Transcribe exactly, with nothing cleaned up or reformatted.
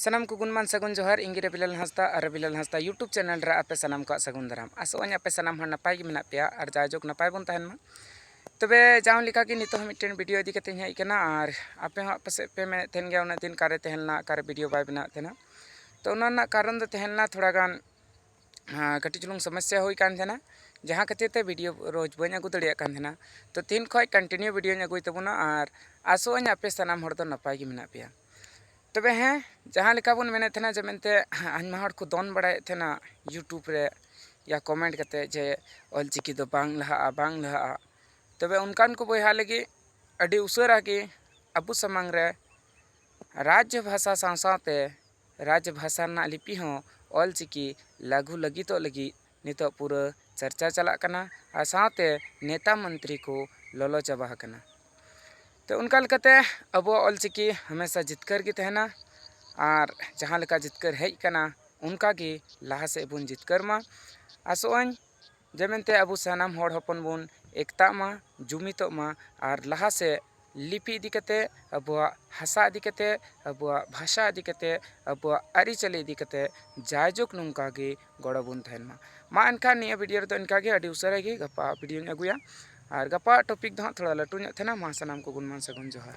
ᱥᱟᱱᱟᱢ ᱠᱚ ᱜᱩᱱᱢᱟᱱ ᱥᱟᱹᱜᱩᱱ ᱡᱚᱦᱟᱨ᱾ ᱤᱧ ᱜᱮ ᱨᱚᱵᱤᱞᱟᱞ ᱦᱟᱸᱥᱫᱟ ᱟᱨ ᱨᱚᱵᱤᱞᱟᱞ ᱦᱟᱸᱥᱫᱟ YouTube channel ᱨᱮ ᱟᱯᱮ ᱥᱟᱱᱟᱢ ᱠᱚᱣᱟᱜ ᱥᱟᱹᱜᱩᱱ ᱫᱟᱨᱟᱢ᱾ ᱟᱥᱚᱜ ᱟᱹᱧ ᱟᱯᱮ ᱥᱟᱱᱟᱢ ᱦᱚᱲ ᱱᱟᱯᱟᱭ ᱜᱮ ᱢᱮᱱᱟᱜ ᱯᱮᱭᱟ ᱟᱨ ᱡᱟᱭᱡᱩᱜᱽ ᱱᱟᱯᱟᱭ ᱵᱚᱱ ᱛᱟᱦᱮᱱ ᱢᱟ᱾ ᱛᱚᱵᱮ ᱡᱟᱣ ᱞᱮᱠᱟ ᱜᱮ ᱱᱤᱛᱚᱜ ᱦᱚᱸ ᱢᱤᱫᱴᱮᱱ video ᱤᱫᱤ ᱠᱟᱛᱮᱧ ᱦᱮᱡ ᱟᱠᱟᱱᱟ ᱟᱨ ᱟᱯᱮ ᱦᱚᱸ ᱯᱟᱥᱮᱡ ᱯᱮ ᱢᱮᱱᱮᱫ ᱛᱟᱦᱮᱱ ᱜᱮᱭᱟ ᱩᱱᱟᱹᱜ ᱫᱤᱱ ᱚᱠᱟᱨᱮ ᱛᱟᱦᱮᱸ ᱞᱮᱱᱟ, ᱚᱠᱟᱨᱮ video ᱵᱟᱭ ᱵᱮᱱᱟᱣᱮᱫ ᱛᱟᱦᱮᱱᱟ᱾ ᱛᱚ ᱚᱱᱟ ᱨᱮᱱᱟᱜ ᱠᱟᱨᱚᱱ ᱫᱚ ᱛᱟᱦᱮᱸ ᱞᱮᱱᱟ ᱛᱷᱚᱲᱟ ᱜᱟᱱ ᱟᱸ, ᱠᱟᱹᱴᱤᱡ ᱪᱩᱞᱩᱝ ᱥᱚᱢᱚᱥᱥᱟ ᱦᱩᱭ ᱠᱟᱱ ᱛᱟᱦᱮᱱᱟ, ᱡᱟᱦᱟᱸ ᱠᱷᱟᱹᱛᱤᱨ ᱛᱮ video ᱨᱳᱡᱽ ᱵᱟᱹᱧ ᱟᱹᱜᱩ ᱫᱟᱲᱮᱭᱟᱜ ᱠᱟᱱ ᱛᱟᱦᱮᱱᱟ᱾ ᱛᱚ ᱛᱮᱦᱮᱧ ᱠᱷᱚᱱ continue videoᱧ ᱟᱹᱜᱩᱭ ᱛᱟᱵᱚᱱᱟ ᱟᱨ ᱟᱥᱚᱜ ᱟᱹᱧ ᱟᱯᱮ ᱥᱟᱱᱟᱢ ᱦᱚᱲ ᱫᱚ ᱱᱟᱯᱟᱭ ᱜᱮ ᱢᱮᱱᱟᱜ ᱯᱮᱭᱟ᱾ ᱛᱚᱵᱮ ᱦᱮᱸ, ᱡᱟᱦᱟᱸ ᱞᱮᱠᱟ ᱵᱚᱱ ᱢᱮᱱᱮᱫ ᱛᱟᱦᱮᱱᱟ ᱡᱮ ᱢᱮᱱᱛᱮ ᱟᱭᱢᱟ ᱦᱚᱲ ᱠᱚ ᱫᱚᱱ ᱵᱟᱲᱟᱭᱮᱫ ᱛᱟᱦᱮᱱᱟ YouTube ᱨᱮ ᱭᱟ comment ᱠᱟᱛᱮ ᱡᱮ ᱚᱞᱪᱤᱠᱤ ᱫᱚ ᱵᱟᱝ ᱞᱟᱦᱟᱜᱼᱟ, ᱵᱟᱝ ᱞᱟᱦᱟᱜᱼᱟ᱾ ᱛᱚᱵᱮ ᱚᱱᱠᱟᱱ ᱠᱚ ᱵᱚᱭᱦᱟ ᱞᱟᱹᱜᱤᱫ ᱟᱹᱰᱤ ᱩᱥᱟᱹᱨᱟ ᱜᱮ ᱟᱵᱚ ᱥᱟᱢᱟᱝ ᱨᱮ ᱨᱟᱡᱽ ᱵᱷᱟᱥᱟ ᱥᱟᱶ ᱥᱟᱶᱛᱮ ᱨᱟᱡᱽ ᱵᱷᱟᱥᱟ ᱨᱮᱱᱟᱜ ᱞᱤᱯᱤ ᱦᱚᱸ ᱚᱞᱪᱤᱠᱤ ᱞᱟᱹᱜᱩ ᱞᱟᱹᱜᱤᱫᱚᱜ ᱞᱟᱹᱜᱤᱫ ᱱᱤᱛᱚᱜ ᱯᱩᱨᱟᱹ ᱪᱟᱨᱪᱟ ᱪᱟᱞᱟᱜ ᱠᱟᱱᱟ ᱟᱨ ᱥᱟᱶᱛᱮ ᱱᱮᱛᱟ ᱢᱚᱱᱛᱨᱤ ᱠᱚ ᱞᱚᱞᱚ ᱪᱟᱵᱟ ᱟᱠᱟᱱᱟ᱾ ᱛᱚ ᱚᱱᱠᱟ ᱞᱮᱠᱟᱛᱮ ᱟᱵᱚᱣᱟᱜ ᱚᱞᱪᱤᱠᱤ ᱦᱟᱢᱮᱥᱟ ᱡᱤᱛᱠᱟᱹᱨ ᱜᱮ ᱛᱟᱦᱮᱱᱟ ᱟᱨ ᱡᱟᱦᱟᱸ ᱞᱮᱠᱟ ᱡᱤᱛᱠᱟᱹᱨ ᱦᱮᱡ ᱟᱠᱟᱱᱟ ᱚᱱᱠᱟ ᱜᱮ ᱞᱟᱦᱟ ᱥᱮᱫ ᱵᱚᱱ ᱡᱤᱛᱠᱟᱹᱨ ᱢᱟ᱾ ᱟᱥᱚᱜ ᱟᱹᱧ ᱡᱮ ᱢᱮᱱᱛᱮ ᱟᱵᱚ ᱥᱟᱱᱟᱢ ᱦᱚᱲ ᱦᱚᱯᱚᱱ ᱵᱚᱱ ᱮᱠᱛᱟᱜ ᱢᱟ, ᱡᱩᱢᱤᱫᱚᱜ ᱢᱟ ᱟᱨ ᱞᱟᱦᱟ ᱥᱮᱫ ᱞᱤᱯᱤ ᱤᱫᱤ ᱠᱟᱛᱮ, ᱟᱵᱚᱣᱟᱜ ᱦᱟᱥᱟ ᱤᱫᱤ ᱠᱟᱛᱮ, ᱟᱵᱚᱣᱟᱜ ᱵᱷᱟᱥᱟ ᱤᱫᱤ ᱠᱟᱛᱮ, ᱟᱵᱚᱣᱟᱜ ᱟᱹᱨᱤᱪᱟᱹᱞᱤ ᱤᱫᱤ ᱠᱟᱛᱮ ᱡᱟᱭᱡᱩᱜᱽ ᱱᱚᱝᱠᱟ ᱜᱮ ᱜᱚᱲᱚ ᱵᱚᱱ ᱛᱟᱦᱮᱱ ᱢᱟ᱾ ᱢᱟ ᱮᱱᱠᱷᱟᱱ ᱱᱤᱭᱟᱹ video ᱨᱮᱫᱚ ᱤᱱᱠᱟ ᱜᱮ, ᱟᱹᱰᱤ ᱩᱥᱟᱹᱨᱟ ᱜᱮ ᱜᱟᱯᱟ videoᱧ ᱟᱹᱜᱩᱭᱟ᱾ ᱟᱨ ᱜᱟᱯᱟ topic ᱫᱚ ᱦᱟᱸᱜ ᱛᱷᱚᱲᱟ ᱞᱟᱹᱴᱩ ᱧᱚᱜ ᱛᱟᱦᱮᱱᱟ᱾ ᱢᱟ ᱥᱟᱱᱟᱢ ᱠᱚ ᱜᱩᱱᱢᱟᱱ ᱥᱟᱹᱜᱩᱱ ᱡᱚᱦᱟᱨ᱾